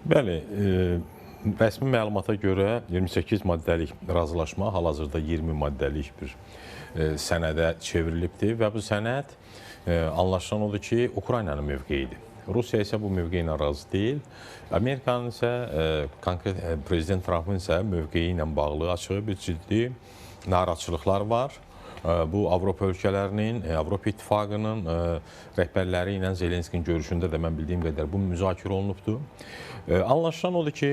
Bəli, rəsmi məlumata görə 28 maddəlik razılaşma hal-hazırda 20 maddəlik bir sənədə çevrilibdir və bu sənəd anlaşılan odur ki, Ukraynanın mövqeyidir. Rusiya isə bu mövqeyi ilə razı deyil. Amerikanın isə, konkret Prezident Trumpın isə mövqeyi ilə bağlı açığı bir ciddi narahatçılıqlar var. Bu Avropa ölkələrinin, Avropa İttifaqının rəhbərləri ilə Zelenskinin görüşündə də mən bildiyim qədər bu müzakirə olunubdur. Anlaşılan odur ki,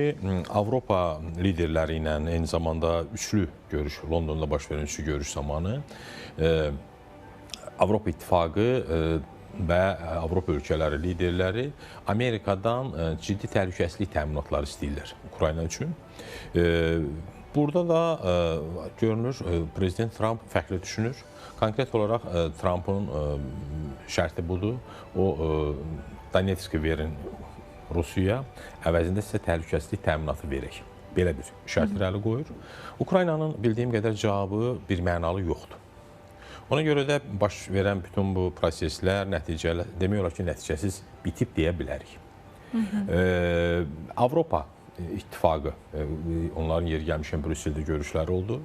Avropa liderləri ilə eyni zamanda üçlü görüş, Londonda baş verən üçlü görüş zamanı Avropa İttifaqı və Avropa ölkələri liderləri Amerikadan ciddi təhlükəsizlik təminatları istəyirlər Ukrayna üçün. Burada da görünür, Prezident Tramp fərqli düşünür. Konkret olaraq Trumpın şərti budur. O, Donetski verin Rusiyaya, əvəzində sizə təhlükəsizlik təminatı verək. Belə bir şərt irəli qoyur. Ukraynanın bildiyim qədər cavabı bir mənalı yoxdur. Ona görə də baş verən bütün bu proseslər, nəticələr, demək olar ki, nəticəsiz bitib deyə bilərik. Avropa İttifaqı, onların yeri gəlmişən Brüsseldə görüşləri oldu.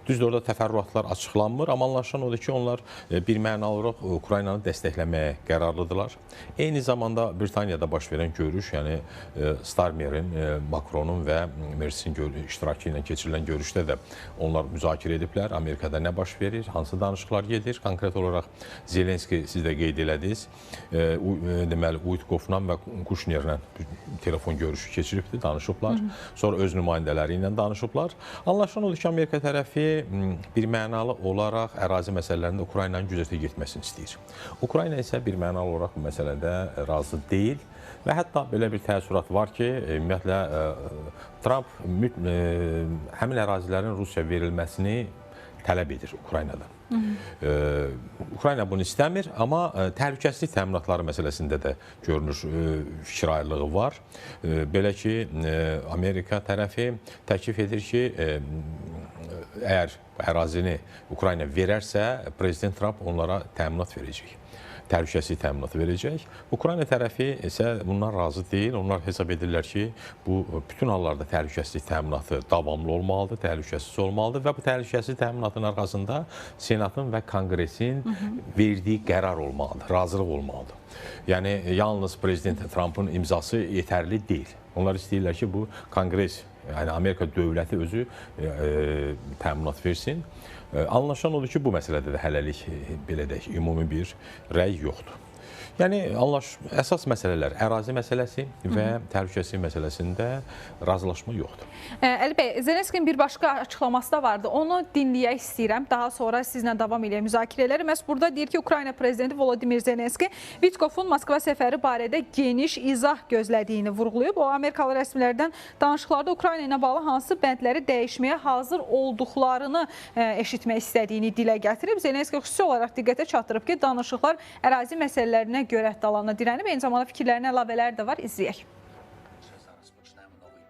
Düzdür, orada təfərrüatlar açıqlanmır, amma anlaşılan odur ki, onlar bir mənalı olaraq Ukraynanı dəstəkləməyə qərarlıdırlar. Eyni zamanda Britaniyada baş verən görüş, yəni Starmerin, Macronun və Mersin iştirakı ilə keçirilən görüşdə də onlar müzakirə ediblər. Amerikada nə baş verir, hansı danışıqlar gedir. Konkret olaraq Zelenski, siz də qeyd elədiniz, deməli, Uitkoffla və Kushnerlə telefon görüşü keçiribdir, danışıblar. Sonra öz nümayəndələri ilə danışıblar. Anlaşılan odur ki, Amerika tərəfi bir mənalı olaraq ərazi məsələlərində Ukraynanın güzəştə getməsini istəyir. Ukrayna isə bir mənalı olaraq bu məsələdə razı deyil və hətta belə bir təəssürat var ki, ümumiyyətlə Tramp həmin ərazilərin Rusiya verilməsini tələb edir Ukraynadan. Ukrayna bunu istəmir, amma təhlükəsizlik təminatları məsələsində də görünür fikir ayrılığı var. Belə ki, Amerika tərəfi təklif edir ki, əgər ərazini Ukrayna verərsə, Prezident Tramp onlara təminat verəcək. Təhlükəsizlik təminatı verəcək. Ukrayna tərəfi isə bundan razı deyil. Onlar hesab edirlər ki, bu bütün hallarda təhlükəsizlik təminatı davamlı olmalıdır, təhlükəsiz olmalıdır və bu təhlükəsizlik təminatının arxasında Senatın və Konqresin verdiyi qərar olmalıdır, razılıq olmalıdır. Yəni, yalnız Prezident Trumpın imzası yetərli deyil. Onlar istəyirlər ki, bu Konqres, yəni Amerika dövləti özü təminat versin. Anlaşılan odur ki, bu məsələdə də hələlik belə deyək, ümumi bir rəy yoxdur. Yəni, əsas məsələlər ərazi məsələsi və təhlükəsizlik məsələsində razılaşma yoxdur. Əli bəy, Zelenskinin bir başqa açıqlaması da vardı. Onu dinləyək istəyirəm. Daha sonra sizlə davam eləyək müzakirələri. Məhz burada deyir ki, Ukrayna prezidenti Volodimir Zelenski Vitkoffun Moskva səfəri barədə geniş izah gözlədiyini vurğulayıb. O, Amerikalı rəsmilərdən danışıqlarda Ukrayna ilə bağlı hansı bəndləri dəyişməyə hazır olduqlarını eşitmək istədiyini dilə gətirib. Zelenski xüsusi olaraq diqqətə çatdırıb ki, danışıqlar ərazi məsələlərinə görə dalana dirənib. Eyni zamanda fikirlərinə əlavələr də var, izləyək.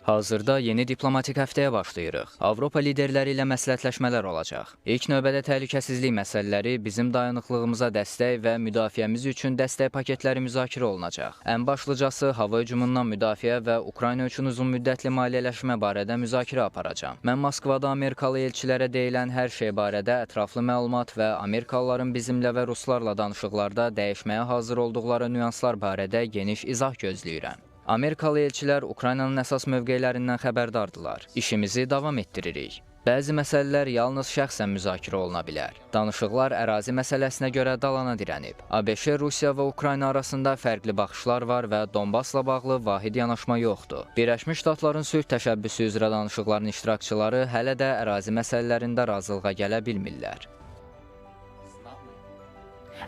Hazırda yeni diplomatik həftəyə başlayırıq. Avropa liderləri ilə məsləhətləşmələr olacaq. İlk növbədə təhlükəsizlik məsələləri, bizim dayanıqlığımıza dəstək və müdafiəmiz üçün dəstək paketləri müzakirə olunacaq. Ən başlıcası, hava hücumundan müdafiə və Ukrayna üçün uzun müddətli maliyyələşmə barədə müzakirə aparacağam. Mən Moskvada Amerikalı elçilərə deyilən hər şey barədə ətraflı məlumat və Amerikalıların bizimlə və ruslarla danışıqlarda dəyişməyə hazır olduqları nüanslar barədə geniş izah gözləyirəm. Amerikalı elçilər Ukraynanın əsas mövqelərindən xəbərdardılar. İşimizi davam etdiririk. Bəzi məsələlər yalnız şəxsən müzakirə oluna bilər. Danışıqlar ərazi məsələsinə görə dalana dirənib. ABŞ, Rusiya və Ukrayna arasında fərqli baxışlar var və Donbasla bağlı vahid yanaşma yoxdur. Birləşmiş Ştatların sülh təşəbbüsü üzrə danışıqların iştirakçıları hələ də ərazi məsələlərində razılığa gələ bilmirlər.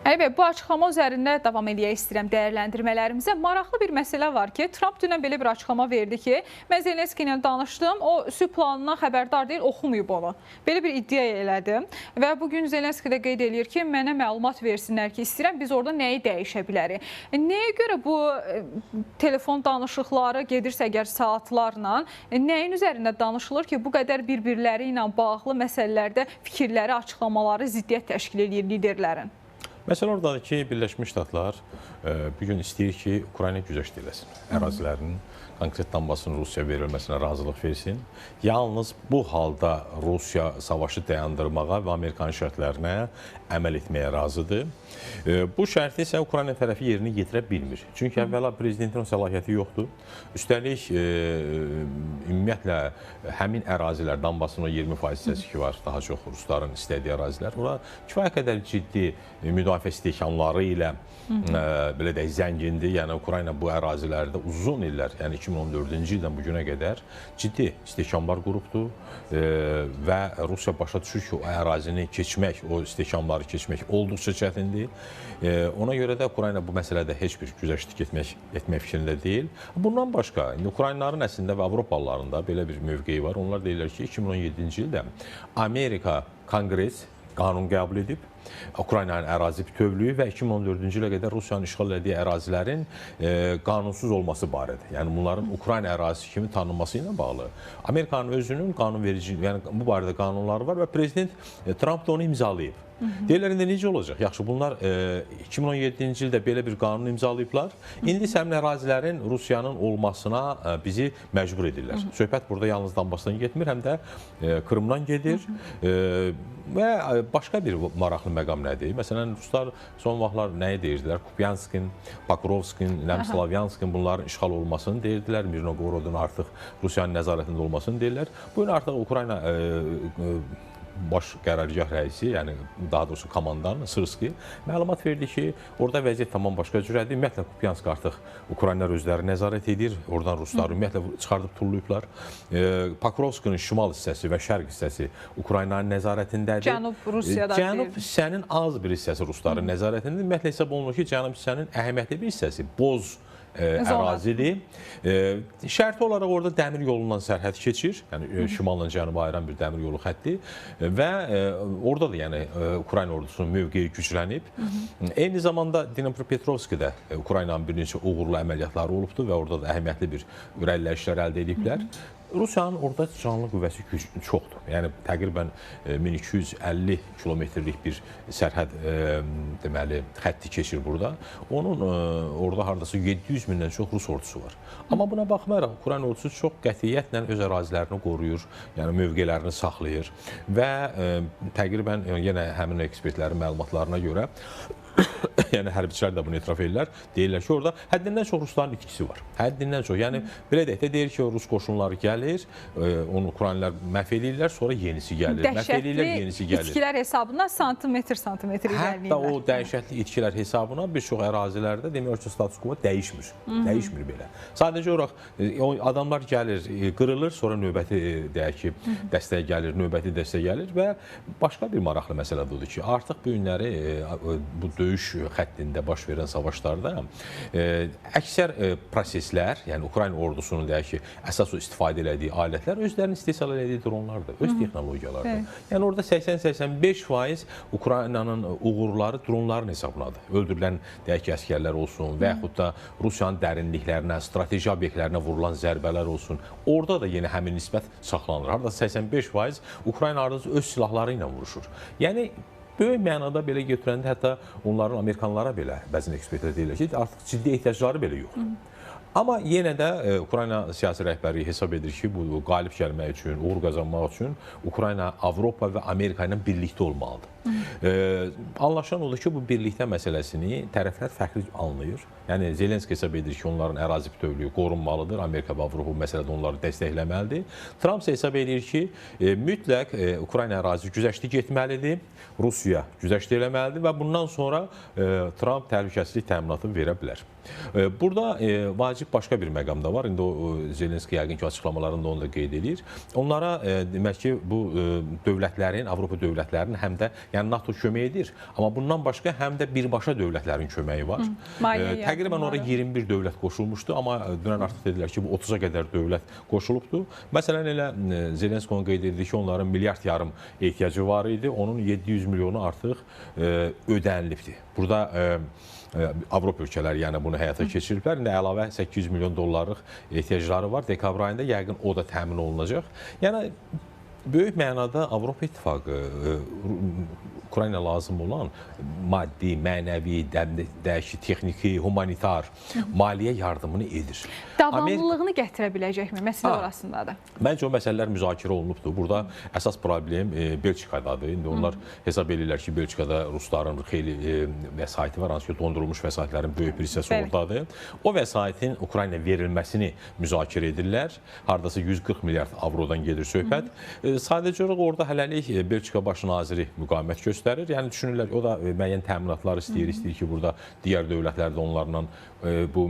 Əli bəy, bu açıqlama üzərində davam eləyək istəyirəm dəyərləndirmələrimizə. Maraqlı bir məsələ var ki, Tramp dünən belə bir açıqlama verdi ki, mən Zelenski ilə danışdım, o sülh planından xəbərdar deyil, oxumayıb onu. Belə bir iddia elədi və bugün Zelenski də qeyd eləyir ki, mənə məlumat versinlər ki, istəyirəm, biz orada nəyi dəyişə bilərik. Nəyə görə bu telefon danışıqları gedirsə əgər saatlarla, nəyin üzərində danışılır ki, bu qədər bir-birləri ilə bağlı məsələlərdə fikirləri, açıqlamaları ziddiyyət təşkil eləyir liderlərin? Məsələ oradadır ki, Birləşmiş Ştatlar bugün istəyir ki, Ukrayna güzəşt eləsin, ərazilərinin konkret Donbasın Rusiya verilməsinə razılıq versin. Yalnız bu halda Rusiya savaşı dayandırmağa və Amerikanın şərtlərinə əməl etməyə razıdır. Bu şərti isə Ukrayna tərəfi yerinə yetirə bilmir. Çünki əvvəla prezidentin o səlahiyyəti yoxdur. Üstəlik, ümumiyyətlə, həmin ərazilər, Donbasın o 20% hissəsi ki var, daha çox rusların istədiyi ərazilər, ora kifayət qədər ciddi müdafiə istehkamları ilə belə deyək, zəngindir. Yəni, Ukrayna bu ərazilərdə uzun illər, yəni 2014-cü ildən bu günə qədər ciddi istehkamlar qurubdur və Rusiya başa düşür ki, o ərazini keçmək, o istehkamları keçmək olduqca çətindir. Ona görə də Ukrayna bu məsələdə heç bir güzəştlik etmək fikrində deyil. Bundan başqa, indi Ukraynaların əslində və Avropalıların da belə bir mövqeyi var. Onlar deyirlər ki, 2017-ci ildə Amerika Konqres qanun qəbul edib, Ukraynanın ərazi bütövlüyü və 2014-cü ilə qədər Rusiyanın işğal elədiyi ərazilərin qanunsuz olması barədə. Yəni bunların Ukrayna ərazisi kimi tanınması ilə bağlı. Amerikanın özünün qanunverici, yəni bu barədə qanunları var və prezident Trump da onu imzalayıb. Deyirlər, indi necə olacaq? Yaxşı, bunlar 2017-ci ildə belə bir qanun imzalayıblar. İndi isə həmin ərazilərin Rusiyanın olmasına bizi məcbur edirlər. Söhbət burada yalnız Donbasdan getmir, həm də Krımdan gedir. Və başqa bir maraqlı məqam nədir? Məsələn, ruslar son vaxtlar nəyi deyirdilər? Kupyanskin, Pokrovskin, Slavyanskin bunların işğal olmasını deyirdilər. Mirnogorodun artıq Rusiyanın nəzarətində olmasını deyirlər. Bugün artıq Ukrayna baş qərargah rəisi, yəni daha doğrusu komandan Sırski məlumat verdi ki, orada vəziyyət tamam başqa cürədir. Ümumiyyətlə, Kupyansk artıq Ukraynalar özləri nəzarət edir. Oradan ruslar ümumiyyətlə çıxardıb tullayıblar. Pokrovskinin şimal hissəsi və şərq hissəsi Ukraynanın nəzarətindədir. Cənub Rusiyada. Cənub hissənin az bir hissəsi rusların nəzarətindədir. Ümumiyyətlə, hesab olunur ki, cənub hissənin əhəmiyyətli bir hissəsi boz ərazidir. Şərti olaraq orada dəmir yolundan sərhəd keçir, yəni şimalla cənuba ayıran bir dəmir yolu xətti və orada da yəni Ukrayna ordusunun mövqeyi güclənib. Eyni zamanda Dnipropetrovskdə Ukraynanın bir neçə uğurlu əməliyyatları olubdur və orada da əhəmiyyətli bir irəliləyişlər əldə ediblər. Rusiyanın orada canlı qüvvəsi çoxdur. Yəni təqribən 1250 kilometrlik bir sərhəd deməli xətti keçir burada. Onun orada hardasa 700 mindən çox rus ordusu var. Amma buna baxmayaraq Ukrayna ordusu çox qətiyyətlə öz ərazilərini qoruyur, yəni mövqelərini saxlayır və təqribən yenə həmin ekspertlərin məlumatlarına görə yəni hərbiçilər də bunu etiraf edirlər. Deyirlər ki, orada həddindən çox rusların itkisi var. Həddindən çox. Yəni belə deyək də, deyir ki, rus qoşunları gəlir, onu Ukraynalılar məhv eləyirlər, sonra yenisi gəlir. Məhv eləyirlər, yenisi gəlir. İtkilər hesabına santimetr santimetr irəliləyirlər. Hətta o dəhşətli itkilər hesabına bir çox ərazilərdə demək olar ki, status quo dəyişmir. Dəyişmir belə. Sadəcə olaraq adamlar gəlir, qırılır, sonra növbəti deyək ki, dəstək gəlir, növbəti dəstək gəlir və başqa bir maraqlı məsələ budur ki, artıq bu günləri bu döyüş xəttində baş verən savaşlarda əksər proseslər, yəni Ukrayna ordusunun deyək ki, əsas o istifadə elədiyi alətlər özlərinin istehsal elədiyi dronlardır, öz texnologiyalardır. Yəni orada 80-85% Ukraynanın uğurları dronların hesabınadır. Öldürülən deyək ki, əsgərlər olsun və yaxud da Rusiyanın dərinliklərinə, strateji obyektlərinə vurulan zərbələr olsun. Orada da yenə həmin nisbət saxlanılır. Harada 85% Ukrayna ordusu öz silahları ilə vuruşur. Yəni böyük mənada belə götürəndə hətta onların Amerikanlara belə bəzən ekspertlər deyirlər ki, artıq ciddi ehtiyacları belə yoxdur. Amma yenə də Ukrayna siyasi rəhbərliyi hesab edir ki, bu qalib gəlmək üçün, uğur qazanmaq üçün Ukrayna, Avropa və Amerika ilə birlikdə olmalıdır. Anlaşılan odur ki, bu birlikdə məsələsini tərəflər fərqli anlayır. Yəni Zelenski hesab edir ki, onların ərazi bütövlüyü qorunmalıdır, Amerika və Avropa bu məsələdə onları dəstəkləməlidir. Trump isə hesab edir ki, mütləq Ukrayna ərazi güzəşti getməlidir, Rusiya güzəşti eləməlidir və bundan sonra Trump təhlükəsizlik təminatı verə bilər. Burada vacib başqa bir məqam da var. İndi o Zelenski yəqin ki, açıqlamalarında onu da qeyd edir. Onlara demək ki, bu dövlətlərin, Avropa dövlətlərinin həm də yəni NATO kömək edir, amma bundan başqa həm də birbaşa dövlətlərin köməyi var. Təqribən ora 21 dövlət qoşulmuşdu, amma dünən artıq dedilər ki, bu 30-a qədər dövlət qoşulubdu. Məsələn, elə Zelenski onu qeyd edirdi ki, onların 1,5 milyard ehtiyacı var idi, onun 700 milyonu artıq ödənilibdi. Burada Avropa ölkələri yəni bunu həyata keçiriblər. İndi əlavə 800 milyon dollarlıq ehtiyacları var. Dekabr ayında yəqin o da təmin olunacaq. Yəni Böyük mənada Avropa İttifaqı Ukrayna lazım olan maddi, mənəvi, dəyişik, texniki, humanitar, maliyyə yardımını edir. Davamlılığını gətirə biləcəkmi? Məsələ orasındadır. Məncə o məsələlər müzakirə olunubdur. Burada əsas problem Belçikadadır. İndi onlar hesab edirlər ki, Belçikada rusların xeyli vəsaiti var, hansı ki, dondurulmuş vəsaitlərin böyük bir hissəsi oradadır. O vəsaitin Ukraynaya verilməsini müzakirə edirlər. Hardasa 140 milyard avrodan gedir söhbət. Sadəcə olaraq orada hələlik Belçika baş naziri müqavimət göstərir. Yəni düşünürlər ki, o da müəyyən təminatlar istəyir, istəyir ki, burada digər dövlətlər də onlarla bu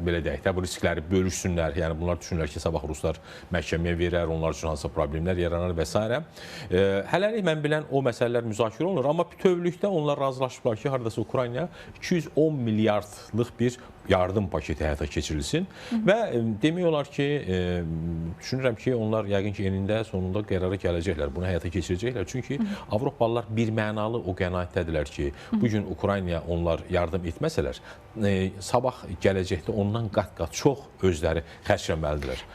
belə deyək də, bu riskləri bölüşsünlər. Yəni bunlar düşünürlər ki, sabah ruslar məhkəməyə verər, onlar üçün hansısa problemlər yaranar və s. Hələlik mən bilən o məsələlər müzakirə olunur, amma bütövlükdə onlar razılaşıblar ki, hardasa Ukrayna 210 milyardlıq bir yardım paketi həyata keçirilsin və demək olar ki, düşünürəm ki, onlar yəqin ki, enində sonunda qərara gələcəklər, bunu həyata keçirəcəklər. Çünki Avropalılar bir mənalı o qənaətdədirlər ki, bugün Ukraynaya onlar yardım etməsələr, sabah gələcəkdə ondan qat-qat çox özləri xərcləməlidirlər.